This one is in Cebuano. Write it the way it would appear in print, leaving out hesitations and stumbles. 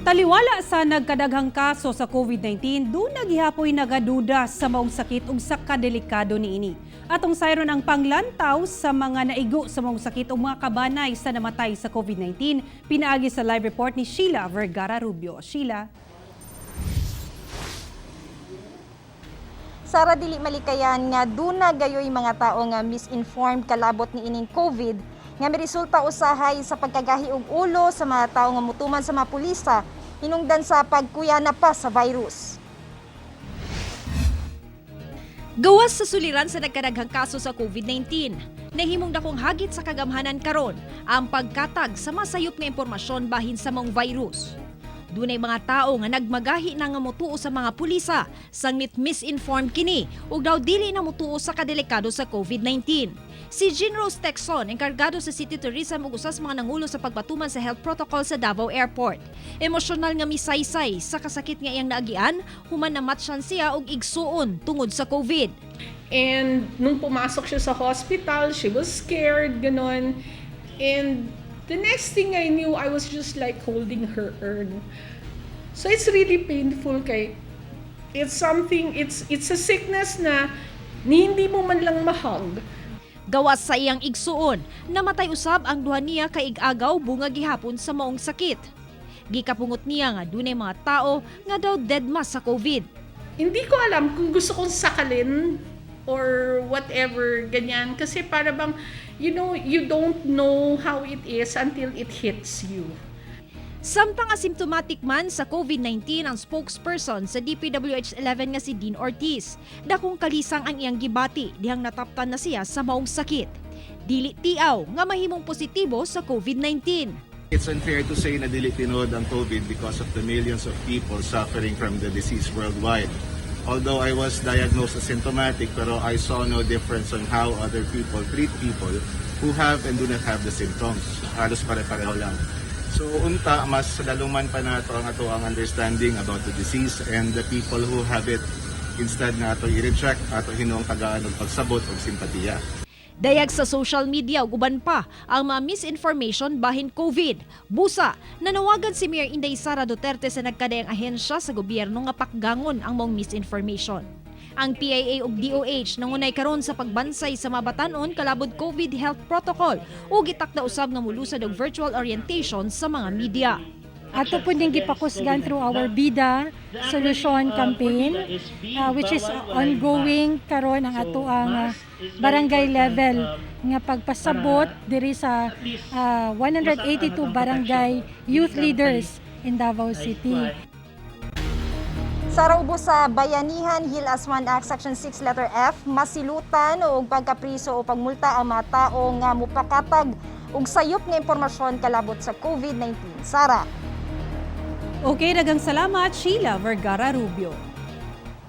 Taliwala sa nagkadaghang kaso sa COVID-19, duna gihapoy nagaduda sa maong sakit ug sa kadelikado niini. Atong sayron ang panglantaw sa mga naigo sa maong sakit ug mga kabanay sa namatay sa COVID-19, pinaagi sa live report ni Sheila Vergara Rubio. Sheila. Sara, dili malikayan nga duna gayoy mga tao nga misinformed kalabot ni ining COVID nga miresulta usahay sa pagkagahi og ulo sa mga tao nga mutuman sa mga pulisa hinungdan sa pagkuyana pa sa virus. Gawas sa suliran sa nagkadaghang kaso sa COVID-19, nahimong dakong hagit sa kagamhanan karon ang pagkatag sa masayop nga impormasyon bahin sa maong virus. Dunay mga tao nga nagmagahi na nga motuo sa mga pulisa, sanglit misinformed kini ug daw dili na motuo sa kadelikado sa COVID-19. Si Jean Rose Texon, enkargado sa City Tourism ug usa sa mga nangulo sa pagpatuman sa health protocol sa Davao Airport. Emosyonal nga misaysay sa kasakit nga iyang naagian, human namatyan siya og igsuon tungod sa COVID. And nung pumasok siya sa hospital, she was scared, ganon. And the next thing I knew, I was just like holding her urn. So it's really painful kay it's something, it's a sickness na ni hindi mo man lang ma-hug. Gawas sa iyang igsuon, namatay usab ang duha niya ka ig-agaw bunga gihapon sa maong sakit. Gikapungot niya nga dunay mga tao nga daw deadma sa COVID. Hindi ko alam kung gusto kong sakalin or whatever, ganyan. Kasi para bang, you don't know how it is until it hits you. Samtang asymptomatic man sa COVID-19 ang spokesperson sa DPWH 11 nga si Dean Ortiz. Dakong kalisang ang iyang gibati dihang nataptan na siya sa maong sakit. Dili tiaw nga mahimong positibo sa COVID-19. It's unfair to say na dili tinuod ang COVID because of the millions of people suffering from the disease worldwide. Although I was diagnosed asymptomatic, pero I saw no difference on how other people treat people who have and do not have the symptoms. Halos pare-pareho lang. So unta, mas laluman pa nato ang ato ang understanding about the disease and the people who have it. Instead na ato i-reject, ato hinuong tagaan og pagsabot og simpatiya. Dayag sa social media ug uban pa ang mga misinformation bahin COVID. Busa, nanawagan si Mayor Inday Sara Duterte sa nagkadaiyang ahensya sa gobyerno nga pakgangon ang maong misinformation. Ang PIA ug DOH nangunay karon sa pagbansay sa mga batanon kalabot COVID health protocol ug gitakda usab nga mulusad og virtual orientation sa mga media. Ato po ning gipakusgan through our BIDA Solution campaign, which is ongoing karon ang ato ang barangay level nga pagpasabot diri sa 182 barangay youth leaders in Davao City. Sara, ubos sa Bayanihan Heal as One Act Section 6 letter F, masilutan og pagkapriso o pagmulta ang mga tao nga mupakatag og sayop nga impormasyon kalabot sa COVID-19. Sara. Okay, daghang salamat, Sheila Vergara Rubio.